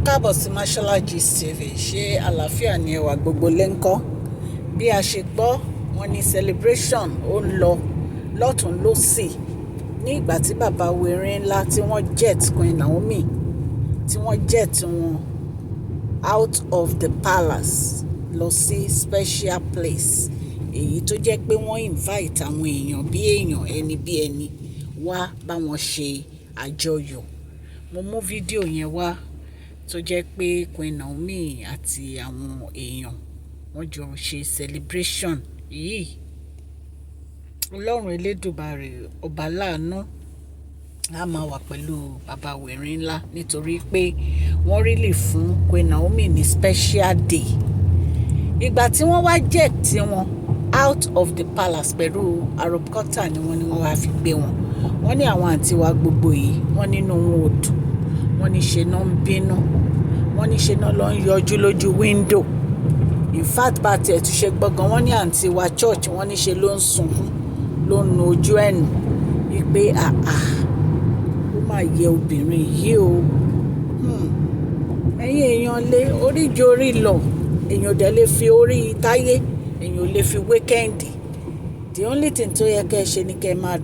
Káàbọ̀ sí Mashola Gist TV. Ṣé àlàáfíà ni ẹwà gbogbo lè ń kọ́? Bí a ṣe gbọ́, wọ́n ní celebration ó ń lọ lọ́tún lọ́sì ní ìgbà tí bàbá Erin Ńlá tí wọ́n jet Queen Naomi, tí wọ́n jet wọn out of the palace lọ sí special place. Èyí tó jẹ́ pé wọ́n invite àwọn èèyàn bí èèyàn, ẹni bí ẹni wá bá wọn ṣe àjọyọ̀. Mo mú fídíò yẹn wá tó jẹ́ pé Queen Naomi àti àwọn èèyàn wọ́n jọ ṣe celebration yìí. Ọlọ́run Elédùmarè, ọba láàánú, a máa wà pẹ̀lú bàbá Erin Ńlá nítorí pé wọ́n really fún Queen Naomi ní special day. Ìgbà tí wọ́n wá jet wọn out of the palace pẹ̀lú helicopter ni wọ́n ní wọ́n wá fi gbé wọn. Wọ́n ní àwọn àǹtí wa gbogbo yìí, wọ́n nínú wọn ò dùn. Wọ́n ní ṣe náà ń bínú. Wọ́n ní ṣe náà lọ ń yọjú lójú window. In fact, bá tiẹ̀ tún ṣe gbọ́ gan, wọ́n ní àǹtí wa church, wọ́n ní ṣe ló ń sunkún, ló ń nu ojú ẹ̀ nù wípé àà, ó máa yẹ obìnrin yìí o. Ẹ̀yin èèyàn lé orí ju orí lọ. Èèyàn ò dẹ̀ lè fi orí táyé, èèyàn ò lè fi wé Kẹ́hìndé. The only thing tó yẹ kí ẹ ṣe ni kí ẹ máa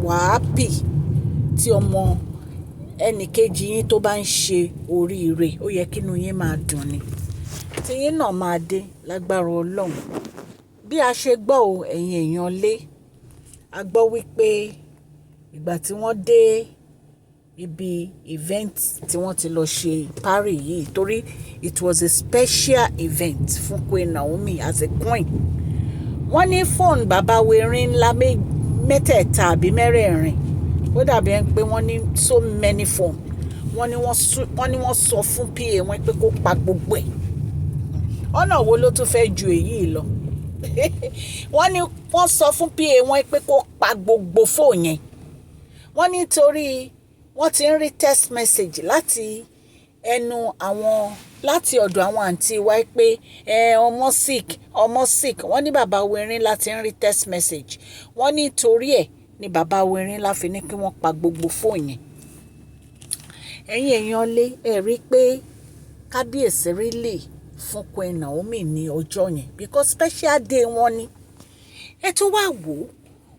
wà happy tí ọmọ ẹni kejì yín tó bá ń ṣe oríire, ó yẹ kí inú yín máa dùn ni. Tí yín náà máa dé lágbára Ọlọ́run. Bí a ṣe gbọ́ o, ẹ̀yin èèyàn lé, a gbọ́ wípé ìgbà tí wọ́n dé ibi event tí wọ́n ti lọ ṣe party yìí, torí it was a special event fún Queen Naomi as a queen. Wọ́n ní fóònù bàbá Erin Ńlá mẹ́tẹ̀ẹ̀ta àbí mẹ́rẹ̀ẹ̀rin, ó dàbí ẹni pé wọ́n ní so many phone. Wọ́n ní wọ́n sọ fún PA wọn pé kó pa gbogbo ẹ̀. Ọ̀nà wo ló tún fẹ́ ju èyí lọ? Wọ́n ní wọ́n sọ fún PA wọn pé kó pa gbogbo fóònù yẹn. Wọ́n ní torí wọ́n ti ń rí text message láti ẹnu àwọn, láti ọ̀dọ̀ àwọn àǹtí wa pé ẹ ọmọ sick, ọmọ sick. Wọ́n ní bàbá Erin Ńlá ti ń rí text message. Wọ́n ní torí ẹ̀ ni bàbá Erin Ńlá fi ní kí wọ́n pa gbogbo fóònù yẹn. Ẹ̀yin èèyàn lé, ẹ rí pé kábíyèsí really fún Queen Naomi ní ọjọ́ yẹn because special day wọn ni. Ẹ tún wá wò ó,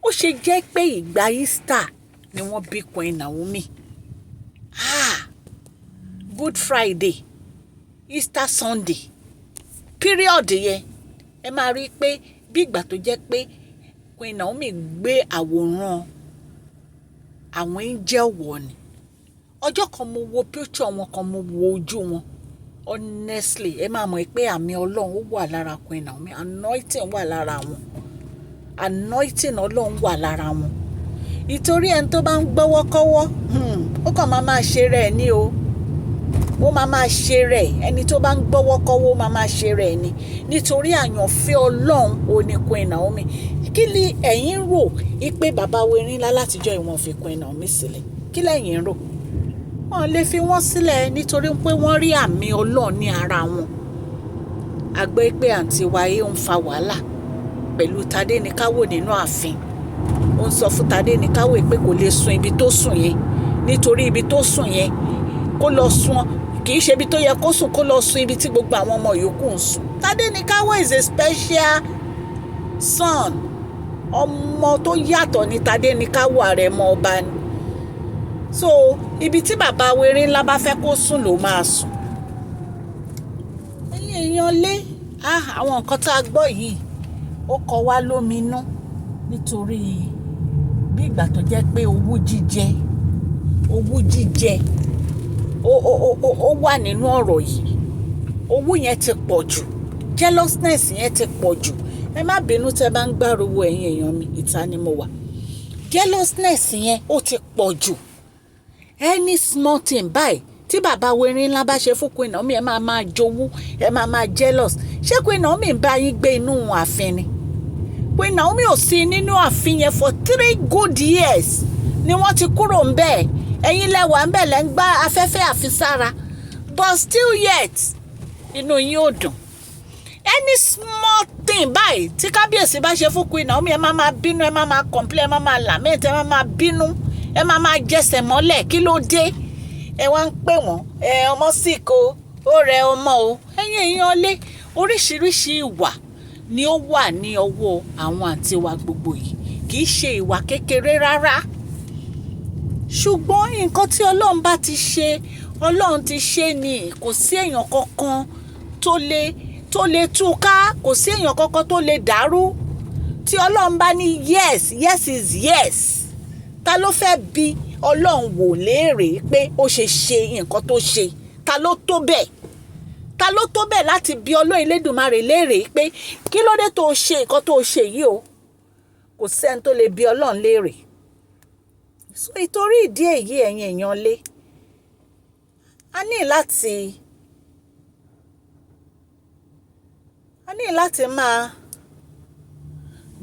ó ṣe jẹ́ pé ìgbà Easter ni wọ́n bí Queen Naomi. Ah, Good Friday, Easter Sunday period yẹn, ẹ máa rí i pé bí ìgbà tó jẹ́ pé Queen Naomi gbé àwòrán àwọn angel wọ̀ ni. Ọjọ́ kan mo wo picture wọn kan, mo wo ojú wọn. Honestly, ẹ máa mọ̀ pé àmì Ọlọ́run ó wà lára Queen Naomi. Anointing wà lára wọn. Anointing Ọlọ́run wà lára wọn. Ìtorí ẹni tó bá ń gbọ́wọ́ kọ́wọ́, ó kàn máa máa ṣe rẹ̀ ní o. Ó máa máa ṣe rẹ̀. Ẹni tó bá ń gbọ́wọ́ kọ́wọ́, ó máa máa ṣe rẹ̀ ni. Nítorí àyànfẹ́ Ọlọ́run ò ní Queen Naomi. Kí ni ẹ̀yin rò pé bàbá Erin Ńlá látijọ́ ìwọ̀n fi Queen Naomi sílẹ̀? Kí lẹ̀yin rò? Wọ́n lè fi wọ́n sílẹ̀ nítorí pé wọ́n rí àmì Ọlọ́run ní ara wọn. A gbọ́ pé àǹtí wa yìí ń fa wàhálà pẹ̀lú Tadéníkàwò nínú ààfin. Ó ń sọ fún Tadéníkàwò pé kò lè sùn ibi tó sùn yẹn, nítorí ibi tó sùn yẹn, kó lọ sùn, kì í ṣe ibi tó yẹ kó sùn, kó lọ sùn ibi tí gbogbo àwọn ọmọ yòókù ń sùn. Tadéníkàwò is a special son. Ọmọ tó yàtọ̀ ní Tadéníkàwò, àrẹ̀mọ ọba ni. So ibi tí bàbá Erin Ńlá bá fẹ́ kó sùn ló máa sùn. Ẹ̀yin èèyàn lé, ah, àwọn nǹkan tá a gbọ́ yìí, ó kọ wá lóminú nítorí bí ìgbà tó jẹ́ pé owú jíjẹ, owú jíjẹ ó wà nínú ọ̀rọ̀ yìí. Owú yẹn ti pọ̀ jù, jealousness yẹn ti pọ̀ jù. Ẹ má bínú tẹ́ bá ń gbárùwò, ẹ̀yin èèyàn mi, ìta ni mo wà. Jealousness yẹn ó ti pọ̀ jù. Any small thing báyìí tí bàbá Erin Ńlá bá ṣe fún Queen Naomi, ẹ máa máa jowú, ẹ máa máa jealous. Ṣé Queen Naomi ń bá yín gbé inú ààfin ni? Queen Naomi ò sí nínú ààfin yẹn for 3 good years ni wọ́n ti kúrò ń bẹ́ẹ̀. Ẹ̀yin lẹ́wà ń bẹ̀, lẹ́ ń gbá afẹ́fẹ́ àfisára, but still yet inú yín ò dùn. Any small thing báyìí tí kábíyèsí bá ṣe fún Queen Naomi, ẹ máa máa bínú, ẹ máa máa complain, ẹ máa máa lament, ẹ máa máa bínú, ẹ máa máa jẹsẹ̀ mọ́lẹ̀. Kí ló dé? Ẹ wá ń pè wọ́n, ẹ ọmọ sick o, ó rẹ ọmọ o. Ẹ̀yin èèyàn lé, oríṣiríṣi ìwà ni ó wà ní ọwọ́ àwọn àǹtí wa gbogbo yìí. Kì í ṣe ìwà kékeré rárá. Ṣùgbọ́n nǹkan tí Ọlọ́run bá ti ṣe, Ọlọ́run ti ṣe ni. Kò sí èèyàn kankan tó lè tú ká, kò sí èèyàn kankan tó lè dàrú. Tí Ọlọ́run bá ní yes, yes is yes. Ta ló fẹ́ bi Ọlọ́run wò léèrè pé ó ṣe ṣe nǹkan tó ṣe? Ta ló tó bẹ́ẹ̀? Ta ló tó bẹ́ẹ̀ láti bi Ọlọ́run Elédùmarè léèrè pé kí ló dé tó ṣe nǹkan tó ṣe yìí o? Kò sẹ́ni tó lè bi Ọlọ́run léèrè. So ìtorí ìdí èyí, ẹ̀yin èèyàn lé, a ní láti máa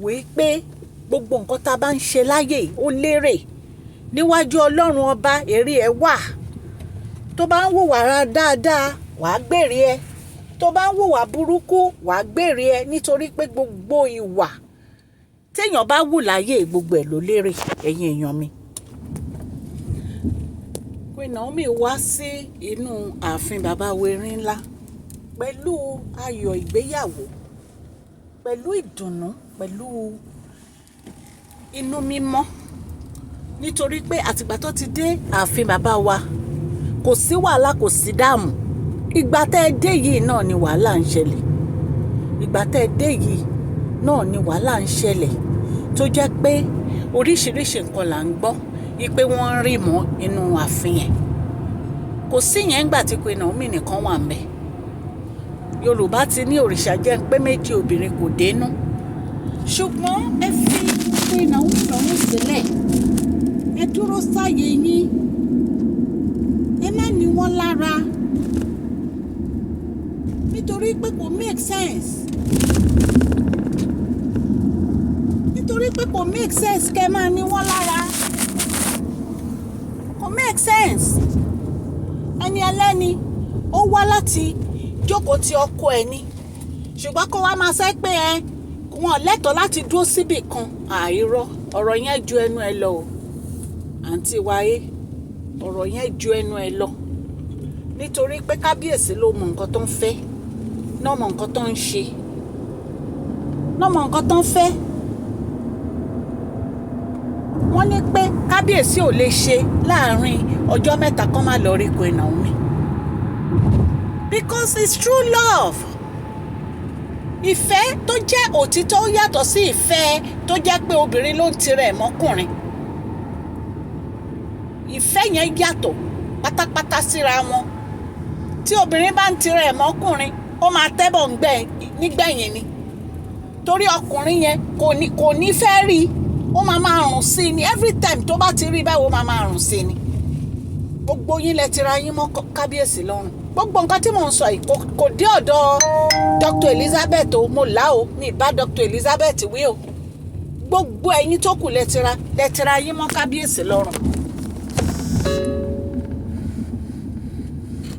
wí pé gbogbo nǹkan tá a bá ń ṣe láyé, ó lérè níwájú Ọlọ́run Ọba. Èrè ẹ̀ wà. Tó bá ń hùwà dáadáa, wàá gbèrè ẹ. Tó bá ń hùwà burúkú, wàá gbèrè ẹ, nítorí pé gbogbo ìwà téèyàn bá wù láyé, gbogbo ẹ̀ ló lérè, ẹ̀yin èèyàn mi. Queen Naomi wá sí inú ààfin bàbá Erin Ńlá pẹ̀lú ayọ̀ ìgbéyàwó, pẹ̀lú ìdùnnú, pẹ̀lú inú mímọ́, nítorí pé àtìgbà tó ti dé ààfin bàbá wa, kò sí wàhálà, kò sí dààmú. Ìgbà tẹ́ ẹ dé yìí náà ni wàhálà ń ṣẹlẹ̀. Ìgbà tẹ́ ẹ dé yìí náà ni wàhálà ń ṣẹlẹ̀, tó jẹ́ pé oríṣiríṣi nǹkan là ń gbọ́ wípé wọ́n ń rì mọ́ inú ààfin yẹn. Kò sí yẹn ńgbà tí Queen Naomi nìkan wà ńbẹ̀. Yorùbá ti ní òrìṣà jẹ́ ń pé méjì, obìnrin kò dénú. Ṣùgbọ́n ẹ fi Queen Naomi lọ́rùn sílẹ̀, ẹ dúró sáyé yín, ẹ má ní wọ́n lára, nítorí pé kò make sense, nítorí pé kò make sense kẹ́ máa ní wọ́n lára. Kò make sense. Ẹni ẹlẹ́ni ó wá láti jókòó ti ọkọ ẹ̀ ni, ṣùgbọ́n kó wá máa sẹ́ pé ẹ wọn lẹ́tọ̀ọ́ láti dúró síbì kan. Àìrọ́, ọ̀rọ̀ yẹn ju ẹnu ẹ lọ o, àǹtí wáyé. Ọ̀rọ̀ yẹn ju ẹnu ẹ lọ, nítorí pé kábíyèsí ló mọ nǹkan tó ń fẹ́ náà, mọ nǹkan tó ń ṣe náà, mọ nǹkan tó ń fẹ́. Wọ́n ní pé kábíyèsí ò lè ṣe láàrin ọjọ́ 3 kán má lọ rí Queen Naomi, because it's true love. Ìfẹ́ tó jẹ́ òtítọ́, ó yàtọ̀ sí ìfẹ́ tó jẹ́ pé obìnrin ló ń tirẹ̀ mọ́kùnrin. Ìfẹ́ yẹn yàtọ̀ pátápátá síra wọn. Tí obìnrin bá ń tirẹ̀ mọ́kùnrin, ó máa tẹ́bọ̀ nígbẹ̀yìn ni, torí ọkùnrin yẹn kò ní fẹ́ rí i, ó máa máa rùn sí i ni. Every time tó bá ti rí báwo, máa máa rùn sí i ni. Gbogbo yín lẹ tira yín mọ́ kábíyèsí lọ́rùn. Gbogbo nǹkan tí mò ń sọ yìí kò dé ọ̀dọ̀ Dr. Elizabeth o. Mo là o, mi bá Dr. Elizabeth wí o. Gbogbo ẹ̀yin tó kù, lẹ tira yín mọ́ kábíyèsí lọ́rùn,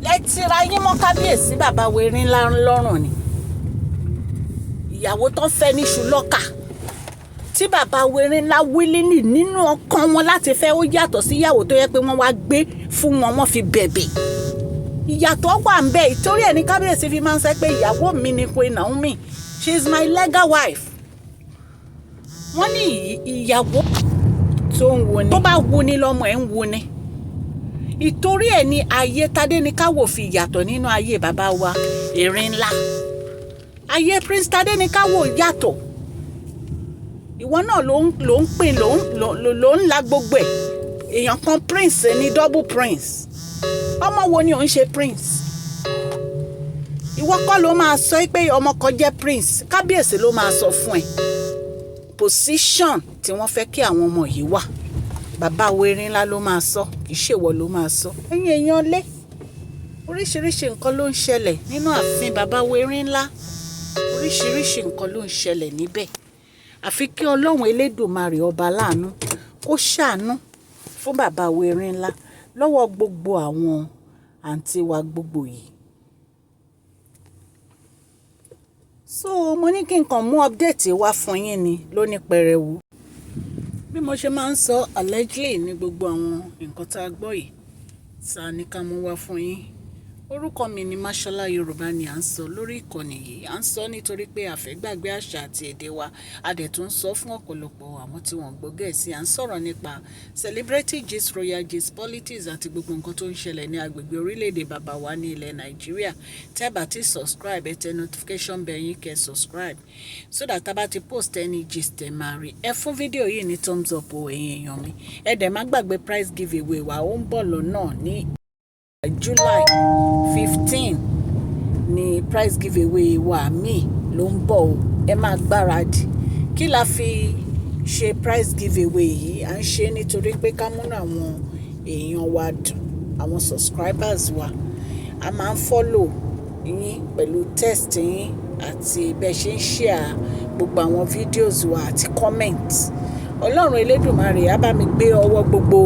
lẹ tira yín mọ́ kábíyèsí bàbá werin ńlá lọ́rùn ni. Ìyàwó tó fẹ́ níṣu lọ́kà tí bàbá werin ńlá wílílì nínú ọkàn wọn láti fẹ́, ó yàtọ̀ sí ìyàwó tó yẹ pé wọ́n wá gbé fún wọn, wọ́n fi bẹ̀bẹ̀. Ìyàtọ̀ wà ń bẹ̀. Ìtorí ẹ̀ ní kábíyèsí fi máa ń sẹ́ pé ìyàwó mi ni Queen Naomi, she is my legal wife. Wọ́n ní ìyàwó tó ń wo ni tó bá wuni lọ́mọ ẹ̀ ń wuni. Ìtorí ẹ̀ ní ayé Tádéníkáwò fi yàtọ̀ nínú ayé bàbá wa Erin Ńlá. Ayé Prince Tádéníkáwò yàtọ̀. Ìwọ náà ló ń pín, ló ń la gbogbo ẹ̀. Èèyàn kan prince ní double prince. Ọmọ wo ni ò ń ṣe prince? Ìwọ kọ́ ló máa sọ pé ọmọ kan jẹ́ prince. Kábíyèsí ló máa sọ fún ẹ position tí wọ́n fẹ́ kí àwọn ọmọ yìí wà. Bàbá werin ńlá ló máa sọ, kì í ṣèwọ ló máa sọ. Ẹ̀yin èèyàn lé, oríṣiríṣi nǹkan ló ń ṣẹlẹ̀ nínú ààfin bàbá werin ńlá. Oríṣiríṣi nǹkan ló ń ṣẹlẹ̀ níbẹ̀. Àfi kí Ọlọ́run Elédùmarè, ọba láàánú, kó ṣàánú fún bàbá werin ńlá lọ́wọ́ gbogbo àwọn àǹtí wa gbogbo yìí. So mo ní kí n kàn mú update wá fún yín ni lóní pẹrẹwu. Bí mo ṣe máa ń sọ, allegedly ní gbogbo àwọn nǹkan tá a gbọ́ yìí. tá a ní ká mú wá fún yín. Orúkọ mi ni Mashola. Yorùbá ni à ń sọ lórí ìkànnì yìí. À ń sọ nítorí pé a fẹ́ gbàgbé àṣà àti èdè wa. A dẹ̀ tún ń sọ fún ọ̀pọ̀lọpọ̀ àwọn tí wọ́n gbọ́ Gẹ̀ẹ́sì. À ń sọ̀rọ̀ nípa celebrity gist, royal gist, politics àti gbogbo nǹkan tó ń ṣẹlẹ̀ ní agbègbè orílẹ̀-èdè bàbá wa ní ilẹ̀ Nàìjíríà. Tẹ́ bá ti subscribe, ẹ tẹ notification bell yín, kẹ́ subscribe so that tá bá ti post any gist, ẹ máa rí. Ẹ fún fídíò yìí ní thumbs up o, ẹ̀yin èèyàn mi. Ẹ dẹ̀ má gbàgbé prize giveaway wa, ó ń bọ̀ lọ́nà. Ní July 15 ní prize giveaway wa míì ló ń bọ̀ o. Ẹ máa gbáradì. Kí la fi ṣe prize giveaway yìí? À ń ṣe nítorí pé ká múnú àwọn èèyàn wa dùn, àwọn subscribers wa. A máa ń follow yín pẹ̀lú text yín àti bẹ́ẹ̀ ṣe ń share gbogbo àwọn videos wa àti comment. Ọlọ́run Elédùmarè á bá mi gbé ọwọ́ gbogbo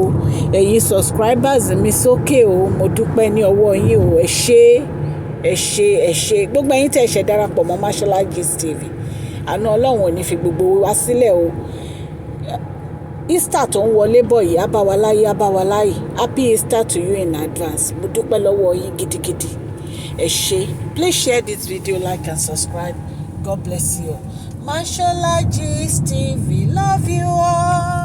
ẹ̀yin subscribers mi sókè o. Mo dúpẹ́ ní ọwọ́ yín o. Ẹ ṣé, ẹ ṣé, ẹ ṣé. Gbogbo ẹ̀yin tí ẹ ṣẹ̀ darapọ̀ mọ́ Mashola Gist TV, àánú Ọlọ́run ò ní fi gbogbo wa sílẹ̀ o. Easter tó ń wọlé bọ̀ yìí, á bá wa láyé, á bá wa láyé. Happy Easter to you in advance. Mo dúpẹ́ lọ́wọ́ yín gidigidi. Ẹ ṣé. Please share this video, like and subscribe. God bless you all. Mashola Gist TV love you all.